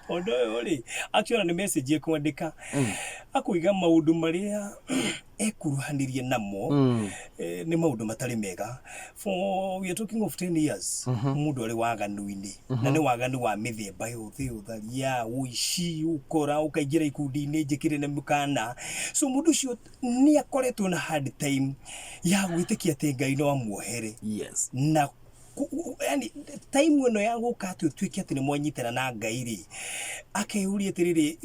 Ũndũ ũyũ rĩ, actually nĩ message ekwandĩka akũiga maũndũ marĩa ekuruhanirie namo nĩ maũndũ matarĩ mega. For we are talking of 10 years, mũndũ arĩ waganu-inĩ, na nĩ waganu wa mĩthemba yothe, ũtharia, ũici, ũkora, ũkaingĩra ikundi-inĩ njĩkĩre na mĩkana. So mũndũ ũcio nĩ akoretwo na hard time ya gwĩtĩkia atĩ Ngai no amuohere. Na yani time ĩno ya gũka atĩ ũtuĩke atĩ nĩ mwanyitana na Ngai rĩ, akeyũria atĩrĩrĩ,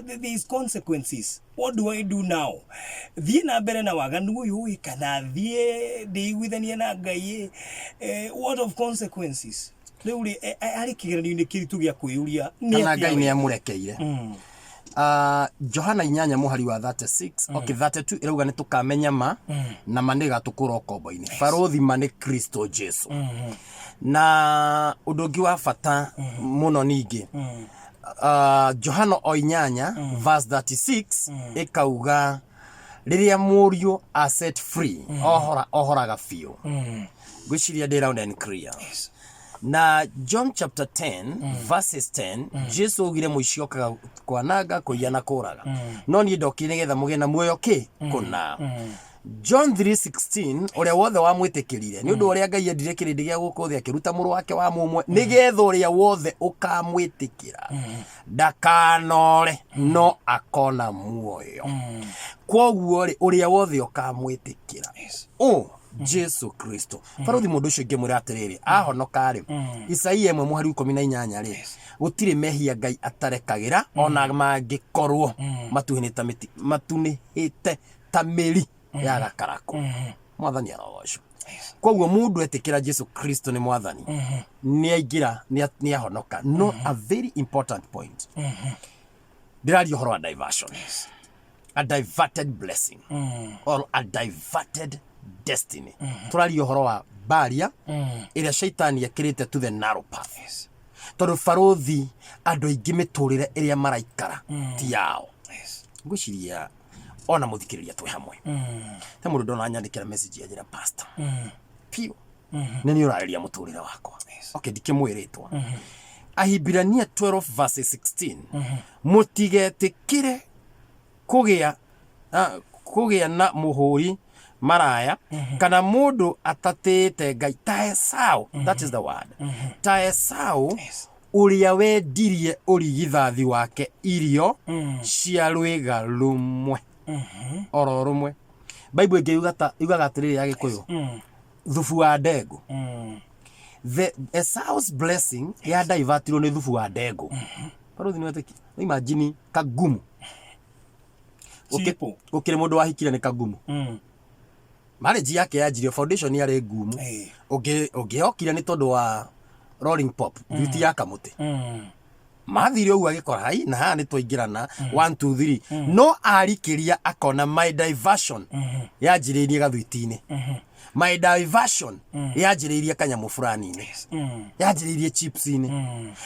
there is consequences. What do I do now? Thiĩ na mbere na waganu ũyũ ĩ, kana thiĩ ndĩiguithanie na Ngai ĩ? What of consequences? Rĩu rĩ, arĩ kĩgeranio-inĩ kĩritũ gĩa kwĩyũria nĩ Kana atĩa Ngai we? nĩ amũrekeire. Johana 8 mũhari wa 36, okay, 32 ĩrauga nĩ tũkamenya ma na ma nĩ ĩgatũkũra ũkombo-inĩ. Barũthi ma nĩ Kristo Jesu. Na ũndũ ũngĩ wa bata mũno ningĩ, Johana o 8 verse 36 ĩkauga rĩrĩa mũriũ a set free, ohora ohoraga biũ. Ngwĩciria ndĩ round and clear. Na John chapter 10 verses 10, Jesu augire mũici okaga kwananga, kũiya na kũraga, no niĩ ndokire nĩgetha mũgĩe na muoyo kĩ kũna. John 3:16, ũrĩa wothe wamwĩtĩkĩrire, nĩ ũndũ ũrĩa Ngai endire kĩrĩndĩ gĩa gũkũ thĩ, akĩruta mũrũ wake wa mũmwe, nĩgetha ũrĩa wothe ũkamwĩtĩkĩra ndakanore no akona muoyo. Kwoguo rĩ, ũrĩa wothe ũkamwĩtĩkĩra ũ Jesu Kristo, barũthi, mũndũ ũcio ingĩmwĩra atĩrĩrĩ, ahonoka rĩ, Isaia 1 mũhari 18 rĩ, gũtirĩ mehia Ngai atarekagĩra ona mangĩkorwo matunĩhĩte ta mĩti, matunĩhĩte ta mĩri ya gakarakũ. Mwathani arogocwo. Koguo mũndũ etĩkĩra Jesu Kristo nĩ mwathani, nĩ aingĩra, nĩ ahonoka. No a very important point, ndĩraria ũhoro wa diversion, a diverted blessing or a diverted destiny. Tũraria ũhoro wa baria ĩrĩa shaitani ekĩrĩte to the narrow path, tondũ barũthi, andũ aingĩ mĩtũrĩre ĩrĩa maraikara ti yao. Ngwĩciria ona mũthikĩrĩria twĩ hamwe. He mũndũ ndona anyandĩkĩra message yanjĩra, "Pastor, piũ nĩ nĩ ũrarĩria mũtũrĩre wakwa." Okay, ndikĩmwĩrĩtwo. Ahibirania 12 verse 16, mũtigetĩkĩre kũgĩa na mũhũri maraya kana mũndũ atatĩĩte Ngai ta Esau, that is the word, ta Esau ũrĩa wendirie ũrigithathi wake irio cia rwĩga rũmwe oro rũmwe. Bible ĩngĩ yugaga atĩrĩrĩ ya Gĩkũyũ, thubu wa ndengũ. The Esau's blessing ya divertirwo nĩ thubu wa ndengũ. Barũthi, nĩ wetĩkia? Imagine kagumu. Chipo. Gũkĩrĩ mũndũ wahikire nĩ kagumu. Marriage yake yanjirio foundation yarĩ ngumu. Ũngĩ ũngĩokire nĩ tondũ wa rolling pop, thuiti ya kamũtĩ. Mathire ũguo agĩkora hai na haha nĩ twaingĩrana 1 2 3, no arikĩria akona my diversion yanjĩrĩirie gathuiti-inĩ, my diversion yanjĩrĩirie kanyamũ fulani-inĩ, yanjĩrĩirie chips-inĩ,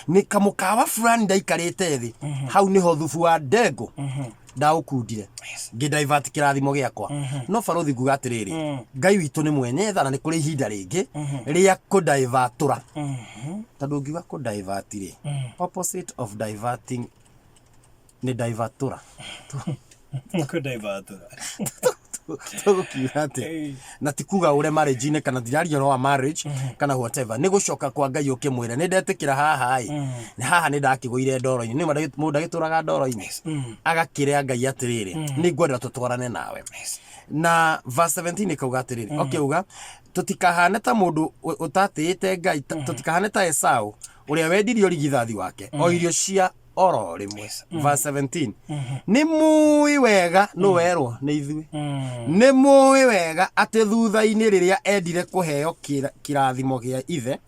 nĩ kamũkawa fulani ndaikarĩte thĩ hau, nĩho thubu wa ndengũ ndaũkundire, ngĩ divert kĩrathimo gĩakwa. No barũthi, nguga atĩrĩrĩ, Ngai witũ nĩ mwene tha na nĩ kũrĩ ihinda rĩngĩ rĩa kũdivertũra, tondũ ũngiuga kũdivert rĩ, opposite of diverting nĩ divertũra. Kũdivertũra. Tũgũkiuga atĩa? Na ti kuga ũre marriage-inĩ kana ndiraria ũhoro wa marriage kana whatever, nĩ gũcoka kwa Ngai ũkĩmwĩra nĩ ndetĩkĩra haha ĩ, haha nĩ ndakĩgũire ndoro-inĩ, nĩ ma mũndũ ndagĩtũraga ndoro-inĩ, agakĩra Ngai atĩrĩrĩ, nĩ ngwenda tũtwarane nawe. Na verse 17 ĩkauga atĩrĩrĩ, okay, uga tũtikahane ta mũndũ ũtatĩĩte Ngai, tũtikahane ta Esau ũrĩa wendirie ũrigithathi wake o irio cia oro rĩmwe. Verse 17, nĩ mũĩ wega, nũ werwo? Nĩ ithuĩ. Nĩ mũĩ wega atĩ thutha-inĩ rĩrĩa endire kũheo kĩrathimo gĩa ithe,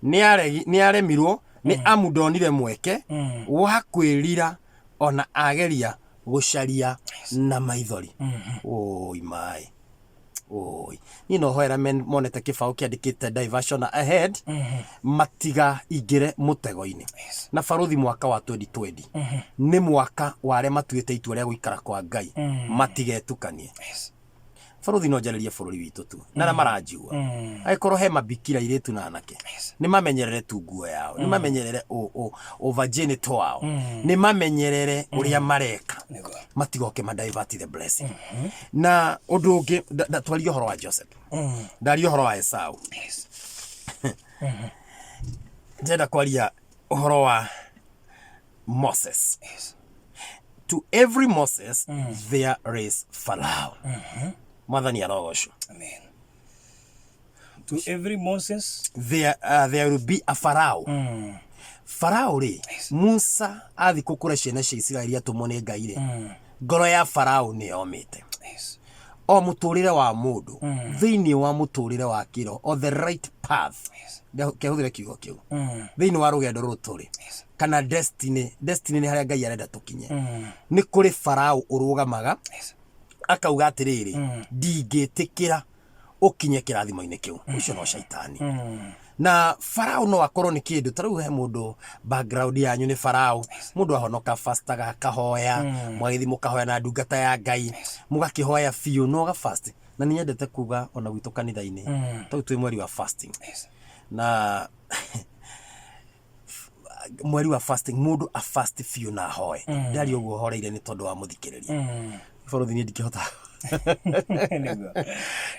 nĩ aremirwo nĩ amu ndonire mweke wa kwĩrira ona ageria gũcaria na maithori. Oi mai oi, niĩ no hoera monete kĩbaũ kĩandĩkĩte "Diversion ahead", matiga ingĩre mũtego-inĩ. Na barũthi, mwaka wa 2020 nĩ mwaka wa arĩa matuĩte itua rĩa gũikara kwa Ngai, matigetukanie. Barothi no njarĩrie bũrũri witũ tu na arĩa maranjigua, angĩkorwo he mabikira airĩtu na anake, nĩ mamenyerere tu nguo yao, nĩ mamenyerere ũ virginity wao, nĩ mamenyerere ũrĩa mareka, matigoke ma divert the blessing. Na ũndũ ũngĩ, twarie ũhoro wa Joseph, ndaria ũhoro wa Esau. Ndĩrenda kwaria ũhoro wa Moses. To every Moses there is Pharaoh. Mwathani arogocwo. Amen. To every Moses There will be a Pharaoh. Farao rĩ, Musa athi kũkũra ciana cia Isiraeli atũmwo nĩ Ngai rĩ, ngoro ya Farao nĩ yomĩte. O mũtũrĩre wa mũndũ, thĩinĩ wa mũtũrĩre wa kĩro, o the right path, kehũthĩre kiugo kĩu, thĩinĩ wa rũgendo rũrũ tũrĩ, kana destiny, destiny nĩ harĩa Ngai arenda tũkinye, nĩ kũrĩ Farao ũrũgamaga akauga atĩrĩrĩ, ndingĩtĩkĩra ũkinye kĩrathimo-inĩ kĩu. Ũcio no shaitani. Na Farao no akorwo nĩ kĩndũ ta rĩu he mũndũ background yanyu nĩ Farao, mũndũ ahonoka fastaga akahoya, mũgagĩthiĩ mũkahoya na ndungata ya Ngai, mũgakĩhoya biũ na ũga fast. Na nĩ nyendete kuga ona gwitũ kanitha-inĩ, tau twĩ mweri wa fasting, na mweri wa fasting mũndũ a fast biũ na ahoe. Ndaria ũguo horeire nĩ tondũ wa mũthikĩrĩria. Borothi niĩ ndingĩhota. Nĩguo.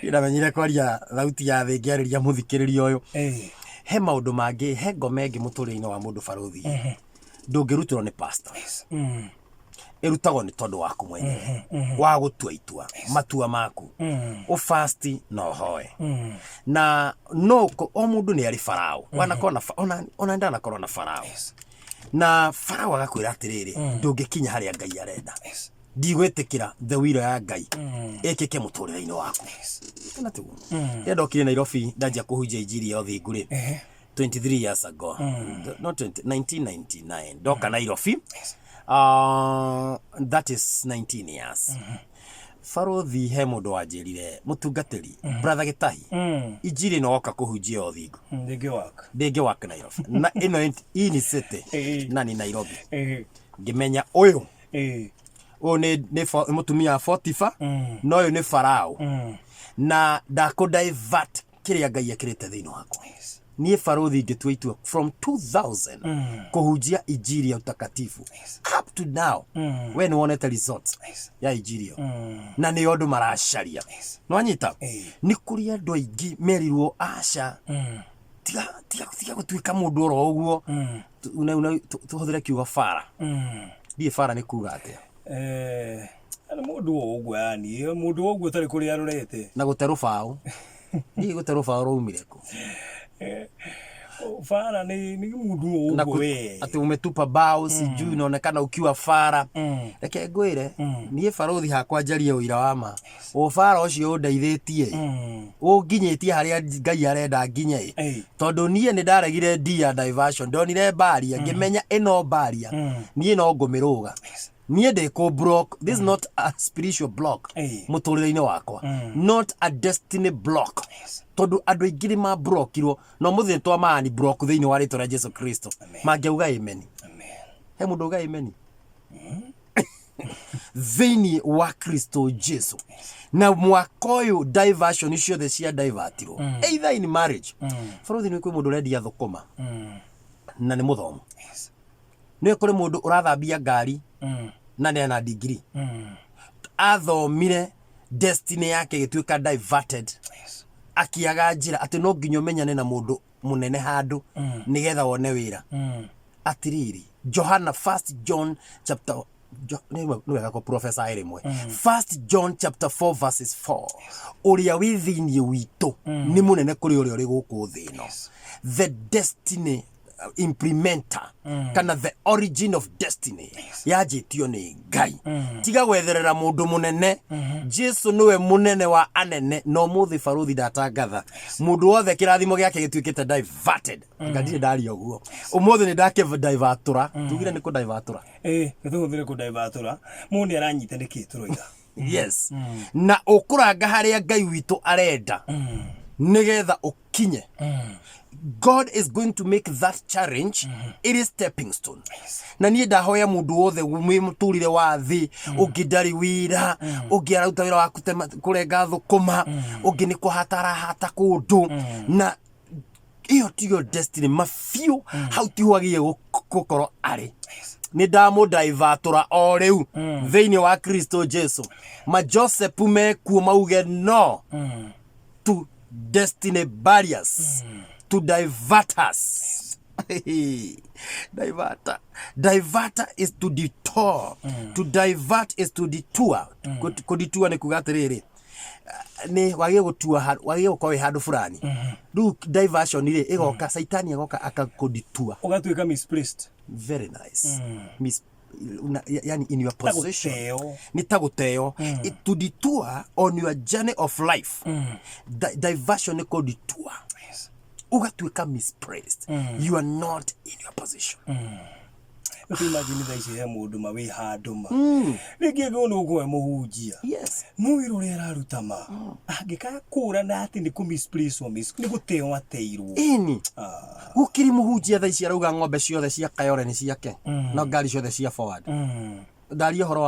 Ndamenyire kwaria thauti ya thĩ ngĩarĩria mũthikĩrĩria ũyũ. He maũndũ mangĩ, he ngoma ĩngĩ mũtũrĩre-inĩ wa mũndũ barothi ndũngĩrutĩrwo nĩ pastor. Ĩrutagwo nĩ tondũ waku mwenyewe wa gũtua itua, matua maku, ũfasti na ũhoe. Na no o mũndũ nĩ arĩ Farao, wanakorwo na ona ndanakorwo na Farao, na Farao agakwĩra atĩrĩrĩ, ndũngĩkinya harĩa Ngai arenda, ndigwĩtĩkĩra the will ya Ngai ĩkĩke mũtũrĩre-inĩ waku. Kana tiguo? Rĩrĩa ndokire Nairobi ndanjia kũhunjia injiri ya ũthingu rĩ, 23 years ago, not 20, 1999 ndoka Nairobi, that is 19 years. Barothi, he mũndũ wanjĩrire, mũtungatĩri, brother Gĩtahi, injiri ĩno woka kũhunjia ya ũthingu Ndĩngĩ work. Ndĩngĩ work Nairobi, na ĩno hii ni city na ni Nairobi. Ngĩmenya ũyũ ũyũ nĩ mũtumia wa Potifa, na ũyũ nĩ Farao, na ndakũ divert kĩrĩa Ngai ekĩrĩte thĩinĩ wakwa. Niĩ barothi ngĩtua itua from 2000 kũhunjia injiri ya utakatifu up to now. We nĩ wonete results ya injiri ĩyo, na nĩyo andũ maracaria. Nĩwanyita? Nĩ kũrĩ andũ aingĩ merirwo aca, tiga gũtuĩka mũndũ oro ũguo. Tũhũthĩre kiugo bara. Ndiĩ bara nĩ kuga atĩa. Nĩ mũndũ o ũguo, yani mũndũ o ũguo ũtarĩ kũrĩa arorete. Na gũte rũbaũ, ndiĩ gũte rũbaũ rwaumire kũ. Bara nĩ mũndũ o Na ũguo we. Ati umetupa bao, sijui unaonekana ukiwa fara. Reke ngwĩre, niĩ barothi hakwa njarie ũira wa ma, ũbara ũcio ũndeithĩtie, ũnginyĩtie harĩa Ngai arenda nginye ĩ. Tondũ niĩ nĩ ndaregire D ya diversion, ndonire mbaria ngĩmenya ĩno mbaria niĩ no ngũmĩrũga, niĩ ndĩ kũ block. This is not a spiritual block mũtũrĩre-inĩ wakwa, not a destiny block, tondũ andũ aingĩ nĩ mablokirwo no mũthĩ twamaani block thĩinĩ wa rĩtwa rĩa Jesu Kristo. Mangĩauga amen? Amen. He mũndũ uga amen thĩinĩ wa Kristo Jesu. Na mwaka ũyũ diversion ciothe cia divertirwo, either in marriage. Bũrũri nĩ kwĩ mũndũ ũrendia thũkũma na nĩ mũthomu. Nĩ kũrĩ mũndũ ũrathambia ngari na nĩ ena degree athomire. Destiny yake ĩgĩtuĩka diverted, akĩaga njĩra atĩ no nginya ũmenyane na mũndũ mũnene handũ nĩgetha wone wĩra. Atiriri, Johana, First John chapter nĩ wega kwa professor ĩrĩmwe, First John chapter 4 verses 4, ũrĩa wĩ thĩinĩ witũ nĩ mũnene kũrĩ ũrĩa ũrĩ gũkũ thĩ ĩno. The destiny implementer kana the origin of destiny yanjĩtio nĩ Ngai. Tiga gwetherera mũndũ mũnene. Jesu nĩwe mũnene wa anene. Na ũmũthĩ barothi ndatangatha mũndũ wothe kĩrathimo gĩake gĩtuĩkĩte diverted. Nga ndirĩ ndaria ũguo ũmũthĩ, nĩ ndakĩdivertũra, tugire nĩ kũdivertũra. Tũhũthĩre kũdivertũra, mũndũ nĩ aranyita nĩkĩ tũroiga. Yes, na ũkũranga harĩa Ngai witũ arenda nĩgetha ũkinye. God is going to make that challenge ĩrĩ stepping stone. Na niĩ ndahoya mũndũ wothe wĩ mũtũrĩre wa thĩ, ũngĩ ndarĩ wĩra, ũngĩ araruta wĩra wa kũtema, kũrenga thũkũma, ũngĩ nĩ kũhata arahata kũndũ, na ĩyo tiyo destiny mabiũ, hau tiho agĩrĩire gũkorwo arĩ. Nĩ ndamũdaivatũra o rĩu thĩinĩ wa Kristo Jesu. Majoseph mekuo mauge no to destiny barriers to divert us. Diverter. Diverter is to detour. To divert is to detour. Kũdetour nĩ kuga atĩrĩrĩ, nĩ wagĩrĩire gũtua wagĩrĩire gũkorwo wĩ handũ fulani, rĩu diversion rĩ ĩgoka, caitani agoka akakũditua. Ũgatuĩka misplaced. Very nice. Yani in your Ta position. Gũteo. Nĩ ta gũteo. To detour on your journey of life. Diversion nĩ kũdetour, ũgatuĩka misplaced. You are not in your position. Rĩu imagine thaa ici he mũndũ ma wĩ handũ ma rĩngĩ angĩkorwo nĩ ũgũkorwo e mũhunjia, no wĩra ũrĩa araruta ma angĩkakũrana atĩ nĩ kũ misplace nĩ gũteo ateirwo. Ĩni gũkĩrĩ mũhunjia thaa ici arauga ng'ombe ciothe cia Kayore nĩ ciake, no ngari ciothe cia Forward. Ndaria ũhoro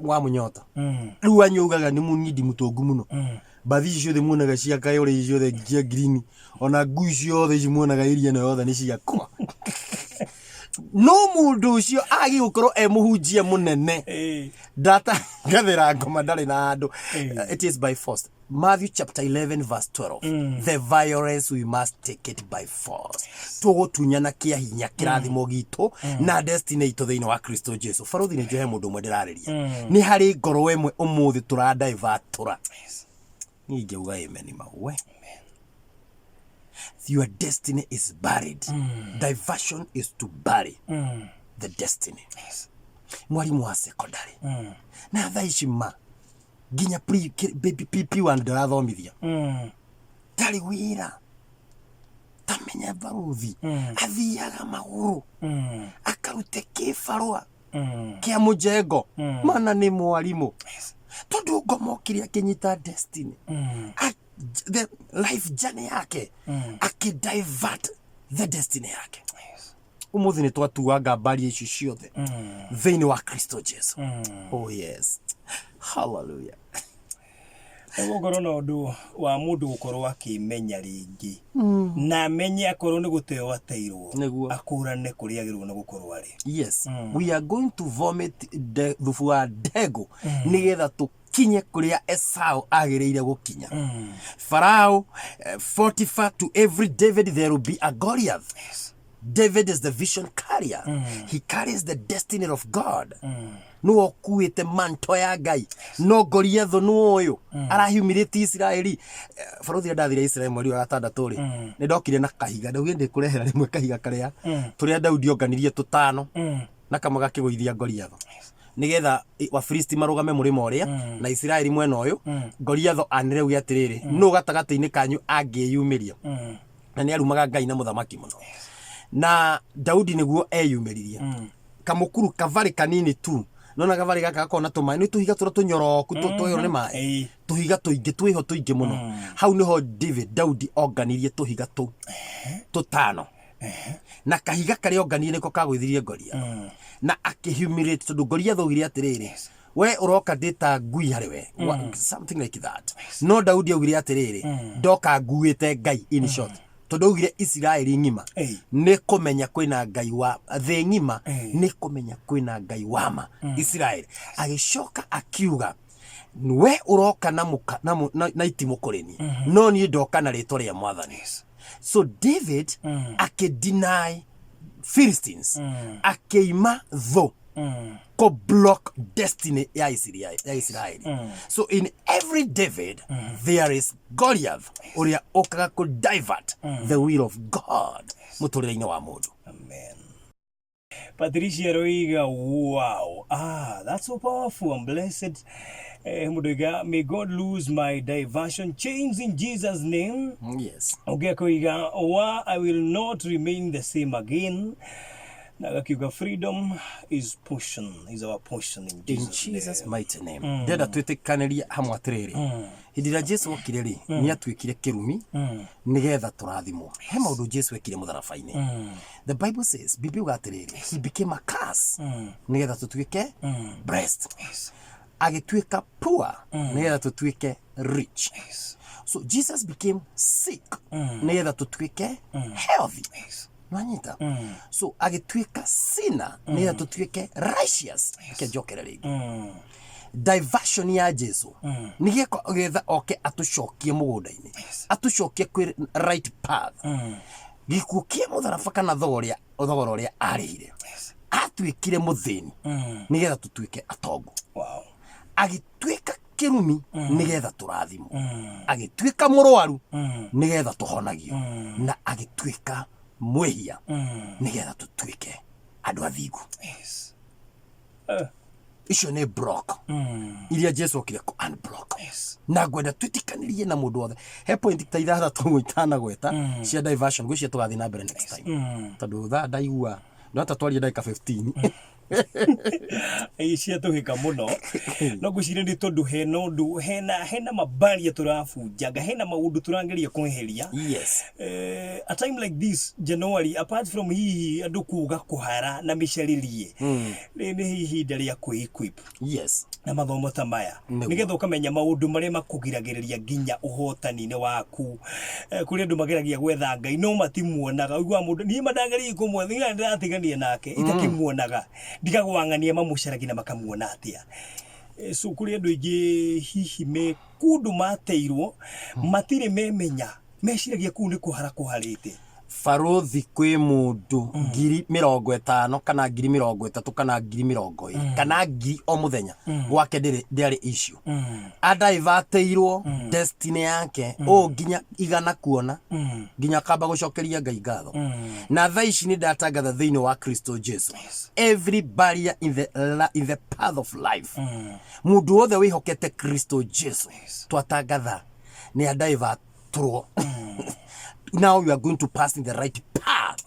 wa mũnyota rĩu anyaugaga nĩ mũnindi mũtongu mũno, mbathi ici ciothe muonaga cia Kayore, ici ciothe cia green, ona ngui ciothe ici muonaga area ĩno yothe nĩ ciakwa. No mũndũ ũcio agi gũkorwo e mũhunjia mũnene, ndatangathĩra ngoma, ndarĩ na handũ. It is by force. Matthew chapter 11 verse 12, the violence we must take it by force. Tũgũtunyana kĩa hinya kĩrathimo gitũ na destiny itũ thĩinĩ wa Kristo Jesu. Barothi, nĩ njohe mũndũ ũmwe ndĩrarĩria, nĩ harĩ ngoro ĩmwe ũmũthĩ tũrandaivatũra. Niĩ ingĩuga amen mauwe. Your destiny is buried. Diversion is to bury the destiny. Mwarimu wa secondary na thaa ici ma nginya baby PP1 ndarathomithia, ndarĩ wĩra, tamenya baruthi athiaga magũrũ akarute kĩbarũa kĩa mũjengo mana nĩ mwarimũ, tondũ ngoma okire akĩnyita destiny, the life journey yake, akĩdivert the destiny yake. Ũmũthĩ nĩ twatuanga mbaria icio ciothe thĩinĩ wa Kristo Jesu. Oh yes, hallelujah. Gũkorwo na ũndũ wa mũndũ gũkorwo akĩmenya rĩngĩ na amenye akorwo nĩ gũteo ateirwo, akũrane kũrĩa agĩrĩirwo nĩ gũkorwo arĩ. Yes, we are going to vomit the thubu wa ndengũ nĩgetha tũkinye kũrĩa Esau agĩrĩire gũkinya. Farao, Potiphar, to every David there will be a Goliath. David is the vision carrier. He carries the destiny of God. Nĩwe ũkuĩte manto ya Ngai, no Goliath nĩ ũyũ arahumilate Isiraeli. Barothi, rĩrĩa ndathire Isiraeli mweri wa gatandatũ rĩ, nĩ ndokire na kahiga. Ndaugire ndĩkũrehera rĩmwe kahiga karĩa tũrĩa Daudi onganirie tũtano na kamwe gakĩgũithia Goliath, nigetha Wafilisti marũgame mũrĩmo ũrĩa na Isiraeli mwena ũyũ. Goliath anĩre uge atĩrĩrĩ, nũ gatagatĩ-inĩ kanyu angĩyumĩria? Na nĩ arumaga Ngai na mũthamaki mũno, na Daudi nĩguo eyumĩririe. Kamũkuru kabarĩ kanini tu, nona gabarĩ gaka gakoragwo na tũmaĩ, nĩ tũhiga tũrĩa tũnyoroku twoywo nĩ maĩ. Tũhiga tũingĩ twĩho, tũingĩ mũno. Hau nĩho David, Daudi onganirie tũhiga tũu tũtano, na kahiga karĩa onganirie nĩko kagũithirie Goliath na akĩhumiliate, tondũ Goliath augire atĩrĩrĩ, we ũroka ndĩ ta ngui harĩ we. Something like that. No Daudi augire atĩrĩrĩ, ndoka nguĩte Ngai. In short, tondũ augire Isiraeli ng'ima nĩ kũmenya kwĩna Ngai wa thĩ ng'ima, nĩ kũmenya kwĩna Ngai wa ma Isiraeli. Agĩcoka akiuga, we ũroka na, mũka, na, mũ- na, na itimũ kũrĩ niĩ, no niĩ ndoka na rĩtwa rĩa Mwathani. So David akĩdeny Philistines, akĩima thũ ko block destiny ya Isiraeli, ya Isiraeli. So in every David there is Goliath ũrĩa ũkaga kũ divert the will of God mũtũrĩre-inĩ wa mũndũ. Amen. Patricia Roiga, wow. Ah, that's so powerful. I'm blessed. Mudoiga, may God lose my diversion chains in Jesus' name. Okay, Koiga, wa, I will not remain the same again. Na agakiuga freedom is portion, is our portion in In Jesus' Jesus name. Mighty name. Ndĩrenda twĩtĩkanĩrie hamwe atĩrĩrĩ, hĩndĩ ĩrĩa Jesu okire rĩ, nĩ atuĩkire kĩrumi nĩgetha tũrathimwo. He maũndũ Jesu ekire mũtharaba-inĩ. The Bible says, Biblia uga atĩrĩrĩ, he became a curse nĩgetha tũtuĩke blessed. Agĩtuĩka poor nĩgetha tũtuĩke rich. So Jesus became sick nĩgetha tũtuĩke healthy. Nwanyita? So agĩtuĩka sinner nĩgetha tũtuĩke righteous. Reke njokere rĩngĩ. Diversion ya Jesu nĩgetha oke atũcokie mũgũnda-inĩ, atũcokie kwĩ right path. Gĩkuũ kĩa mũtharaba kana thogora thogora ũrĩa arĩhire, atuĩkire mũthĩni nĩgetha tũtuĩke atongu. Agĩtuĩka kĩrumi nĩgetha tũrathimwo, agĩtuĩka mũrwaru nĩgetha tũhonagio, na agĩtuĩka mwĩhia nĩgetha tũtuĩke andũ athingu. Icio nĩ block iria Jesu okire kũ unblock. Na ngwenda twĩtĩkanĩrie na mũndũ wothe he point ta ithathatũ ũguo itanagweta cia diversion, gwĩcia tũgathiĩ na mbere next time, tondũ thaa ndaigua no ta twarie ndagĩka 15. Ĩĩ, ciatũhĩka mũno, no ngwĩciria nĩ tondũ hena ũndũ, hena mabaria tũrabunjanga, hena maũndũ tũrageria kweheria. A time like this, January, apart from hihi andũ kuga kũhara na mĩcarĩrie, rĩ nĩ ihinda rĩa kwĩ equip na mathomo ta maya, nĩgetha ũkamenya maũndũ marĩa makũgiragĩrĩria nginya ũhotani-inĩ waku. Kũrĩ andũ mageragia gwetha Ngai no matimuonaga. Ũiguaga mũndũ, niĩ ma ndageririe kũmwetha, niĩ ndĩratigania nake itakĩmuonaga, ndigagwang'ania mamũcaragia na makamuona atĩa? So kũrĩ andũ aingĩ hihi me kũndũ mateirwo, matirĩ memenya, meciragia kũu nĩ kũhara kũharĩte. Barũthi, kwĩ mũndũ 50,000 kana 30,000 kana 20,000 kana ngiri o mũthenya gwake ndĩarĩ issue, adaivatĩirwo destiny yake ũũ nginya igana kuona nginya akamba gũcokeria Ngai ngatho. Na thaa ici nĩ ndatangatha thĩinĩ wa Kristo Jesu, every barrier in the path of life, mũndũ wothe wĩhokete Kristo Jesu, twatangatha nĩ adaivatũrwo. Now you are going to pass in the right path.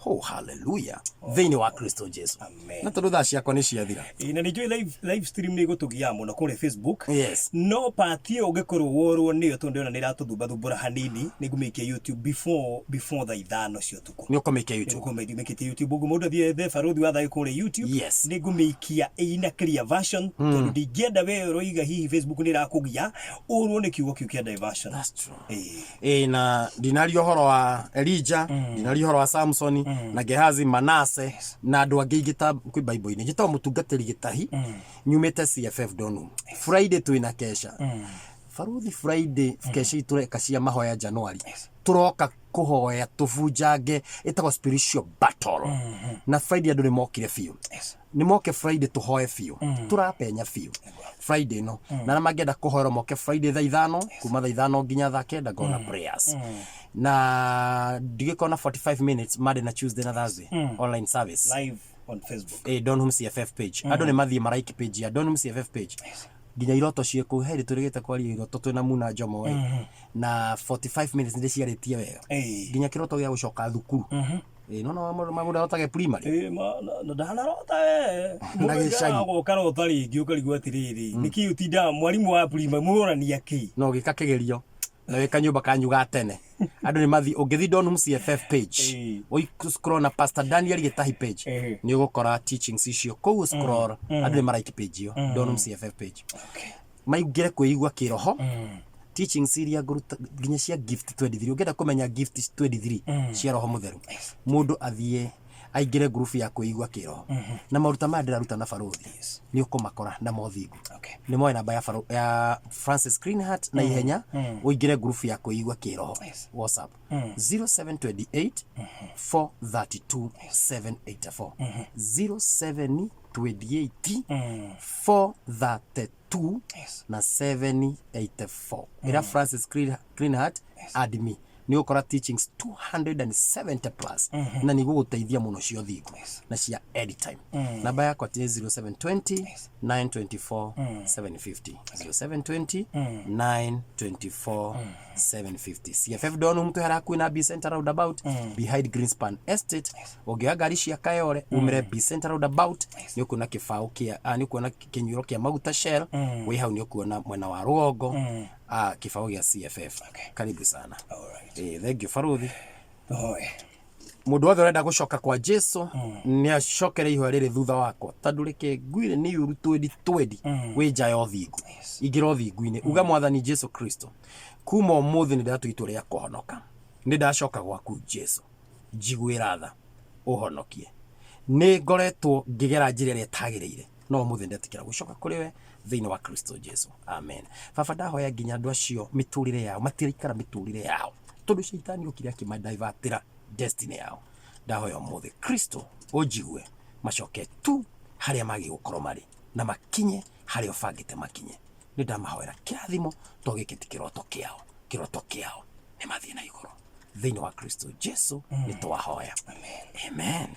Oh, hallelujah, thĩinĩ wa Kristo Jesu. Amen. Na tondũ thaa ciakwa nĩ ciathira. Ĩĩ, na nĩ njũĩ live stream nĩ ĩgũtũgiaga mũno kũrĩa Facebook. No part ĩyo ũngĩkorwo worwo nĩyo, tondũ ndĩrona nĩ ĩratũthumbathumbũra hanini, nĩ ngũmĩikia YouTube before thaa 5 cia ũtukũ. Nĩ ũkũmĩikia YouTube? Nĩngũmĩikia YouTube ũguo mũndũ athiĩ ethe Barũthi wa Thayũ kũrĩa YouTube. Nĩ ngũmĩikia ĩna clear version, tondũ ndingĩenda we ũroiga hihi Facebook nĩ ĩrakũgia ũrwo nĩ kiugo kĩu kĩa diversion. That's true. Ĩĩ. Ĩ na ndinaria ũhoro wa Elija, ndinaria ũhoro wa Samsoni na Gehazi, Manase na andũ angĩ aingĩ ta kwĩ Bible-inĩ. Njĩtagwo mũtungatĩri Gĩtahi, nyumĩte CFF Donum. Friday twĩna kesha, Barũthi. Friday kesha itũreka cia mahoya January, tũroka kũhoya tũbunjange, ĩtagwo spiritual battle. Na Friday andũ nĩ mokire biũ. Nĩ moke Friday tũhoe biũ, tũrapenya biũ Friday ĩno. Na arĩa mangĩenda kũhoerwo moke Friday thaa 5, kuma thaa 5 nginya thaa 9 ngona prayers, na ndigĩkorwo na 45 minutes Monday na Tuesday na Thursday online service. Live on Facebook. Donham CFF page. Andũ nĩ mathiĩ maraiki page ya Donham CFF page, nginya iroto ciĩ kũu. He hĩndĩ tũrĩgĩte kwaria iroto twĩna Muna Njomo ĩ, na 45 minutes nĩ ndĩciarĩtie wega, nginya kĩroto gĩa gũcoka thukuru. Ĩ, no no mũndũ arotage primary. Ĩ, na ndanarota we. Na gĩcagi. Ũkarota rĩngĩ ũkarigwo atĩrĩrĩ, nĩkĩ ũtindaga mwarimũ wa primary mũrorania kĩ? No gĩka kĩgerio na wĩ kanyũmba kanyu ga tene. Andũ nĩ mathi, ũngĩthi Donham CFF page, scroll na Pastor Daniel Gĩtahi page, nĩ ũgũkora teachings icio kũu. Scroll, andũ nĩ maraiki page ĩyo, Donham CFF page, maingĩre kwĩigua kĩroho, teachings iria ngũruta nginya cia gift 23. Ũngĩenda kũmenya gift 23 cia Roho Mũtheru, mũndũ athiĩ aingĩre ngurubu ya kwĩigua kĩroho, na maruta maya ndĩraruta na Barũthi nĩ ũkũmakora na mothingu. Nĩ moe namba ya Francis Greenheart na ihenya, ũingĩre ngurubu ya kwĩigua kĩroho. WhatsApp 0728 432 784, 0728 432 na 784. Ĩra Francis Greenheart add me. Nĩ ũgũkora teachings 270 plus na nĩ igũgũteithia mũno cia ũthingu na cia anytime. Namba yakwa ti 0720 924 750, 0720 924 750. CFF Donholm twĩ hakuhĩ na B Center roundabout, behind Greenspan Estate. Ũngĩoya ngari cia Kayole umĩre B Center roundabout, nĩ ũkuona kĩbaũ kĩa nĩ ũkuona kĩnyuĩro kĩa maguta Shell. Wĩ hau nĩ ũkuona mwena wa rũgongo kĩbaũ gĩa CFF. Karibu sana. Alright. Thank you, Baruthi. Oe. Mũndũ wothe ũrenda gũcoka kwa Jesu nĩ acokere ihoya rĩrĩ thutha wakwa, tondũ reke ngwire nĩ yũru twendi twendi wĩ nja ya ũthingu. Ingĩra ũthingu-inĩ, uga, "Mwathani Jesu Kristo, kuma ũmũthĩ nĩ ndatua itua rĩa kũhonoka. Nĩ ndacoka gwaku Jesu, njiguĩra tha, ũhonokie. Nĩ ngoretwo ngĩgera njĩra ĩrĩa ĩtagĩrĩire, no ũmũthĩ ndetĩkĩra gũcoka kũrĩ we thĩinĩ wa Kristo Jesu. Amen." Baba, ndahoya nginya andũ acio mĩtũrĩre yao matiraikara mĩtũrĩre yao tondũ caitani okire akĩmadivertĩra destiny yao. Ndahoya ũmũthĩ Kristo ũnjigue, macoke tu harĩa magĩ gũkorwo marĩ na makinye harĩa ũbangĩte makinye. Nĩ ndamahoera kĩrathimo to gĩkĩ ti kĩroto kĩao, kĩroto kĩao nĩ mathiĩ na igũrũ thĩinĩ wa Kristo Jesu. Nĩ twahoya, amen.